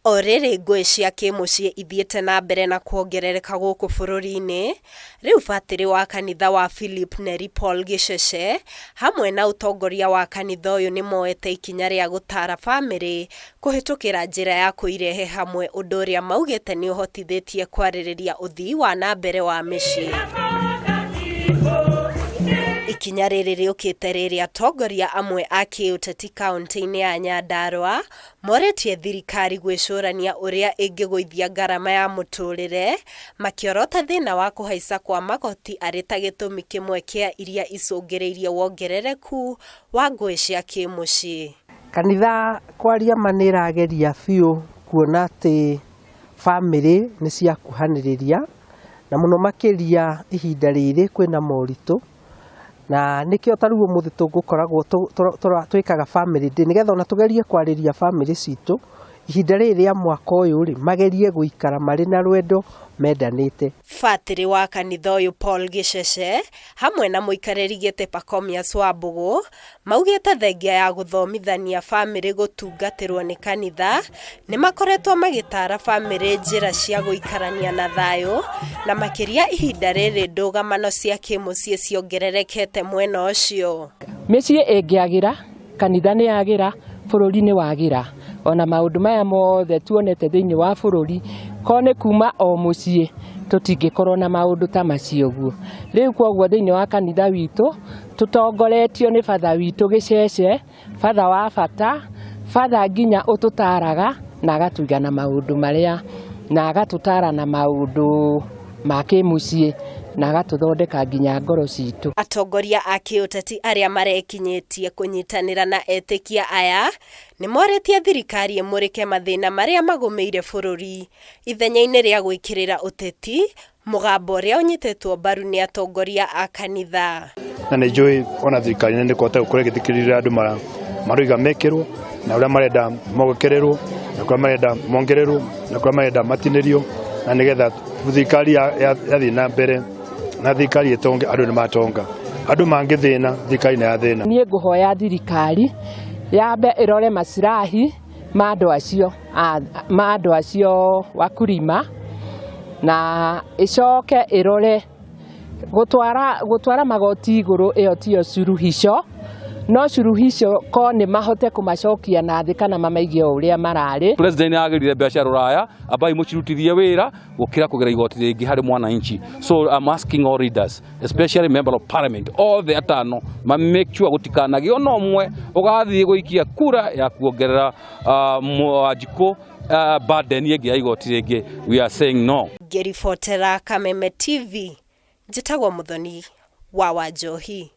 O rĩrĩ ngũĩ cia kĩmũciĩ ithiĩte na mbere na kuongerereka gũkũ bũrũri-inĩ, rĩu batĩrĩ wa kanitha wa Philip Neri Paul Gĩcece hamwe na ũtongoria wa kanitha ũyũ nĩ moete ikinya rĩa gũtaara bamĩrĩ kũhĩtũkĩra njĩra ya kũirehe hamwe ũndũ ũrĩa maugĩte nĩ ũhotithĩtie kwarĩrĩria ũthii wa na mbere wa mĩciĩ. Ikinya rĩrĩ rĩũkĩte rĩrĩa atongoria amwe a kĩũteti kaũntĩ-inĩ ya Nyandarua morĩtie thirikari gwĩcũrania ũrĩa ĩngĩgũithia ngarama ya mũtũrĩre, makĩorota thĩna wa kũhaica kwa magoti arĩ ta gĩtũmi kĩmwe kĩa iria icũngĩrĩirie wongerereku wa ngũĩ cia kĩmũciĩ. Kanitha kwaria ma nĩ ĩrageria biũ kuona atĩ bamĩrĩ nĩ ciakuhanĩrĩria, na mũno makĩria ihinda rĩrĩ kwĩna moritũ, na nĩkĩo ta rĩu ũmũthĩ tũgũkoragwo twĩkaga family day, nĩgetha ona tũgerie kwarĩria bamĩrĩ citũ ihinda rĩrĩ rĩa mwaka ũyũ rĩ, magerie gũikara marĩ na rwendo mendanĩte. Batĩrĩ wa kanitha ũyũ Paul Gĩcece hamwe na mũikarĩri gĩtĩ Pachomius Wambũgũ maugĩte thengia ya gũthomithania bamĩrĩ gũtungatĩrwo nĩ kanitha nĩ makoretwo magĩtaara bamĩrĩ njĩra cia gũikarania na thayũ na makĩria ihinda rĩrĩ ndũgamano cia kĩmũciĩ ciongererekete mwena ũcio. Mĩciĩ ĩngĩagĩra, kanitha nĩ yagĩra, bũrũri nĩ wagĩra. Ona maũndũ maya mothe tuonete thĩinĩ wa bũrũri, ko nĩ kuma o mũciĩ tũtingĩkorwo na maũndũ ta macio ũguo. Rĩu koguo thĩinĩ wa kanitha witũ tũtongoretio nĩ batha witũ Gĩcece, batha wa bata, batha nginya ũtũtaraga na agatũiga na maũndũ marĩa na agatũtara na maũndũ ma kĩmũciĩ na agatũthondeka nginya ngoro citũ. Atongoria a kĩũteti arĩa marekinyĩtie kũnyitanĩra na etĩkia aya nĩ morĩtie thirikari ĩmũrĩke mathĩna marĩa magũmĩire bũrũri ithenya-inĩ rĩa gwĩkĩrĩra ũteti mũgambo ũrĩa ũnyitĩtwo mbaru nĩ atongoria a kanitha. Na nĩ njũĩ ona thirikari nene nĩ kũhota gũkorwo ĩgĩthikĩrĩria andũ maroiga mekĩrwo na ũrĩa marenda mongererwo na kũrĩa marenda mongererwo na kũrĩa marenda matinĩrio, na nĩgetha thirikari yathiĩ na mbere na thirikari ĩtonge, andũ nĩ matonga, andũ mangĩthĩna, thirikari nĩ yathĩna. Niĩ ngũhoya thirikari yambe ĩrore maslahi ma andũ acio ma andũ acio wakulima, na ĩcoke ĩrore gũtwara magoti igũrũ, ĩyo tiyo suluhisho, no suluhisho ko nĩ mahote kũmacokia na thĩ kana mamaige o ũrĩa mararĩ. President agĩrire mbeca rũraya, ambai mũcirutithie wĩra gũkĩra kũgera igoti rĩngĩ harĩ mwananchi. So I'm asking all leaders, especially member of parliament othe atano, ma make sure gũtikanagĩe ona ũmwe ũgathiĩ gũikia kura ya kuongerera Wanjikũ burden ĩngĩ ya igoti rĩngĩ. We are saying no. Ngĩribotera Kameme TV, njĩtagwo Mũthoni wa Wanjohi.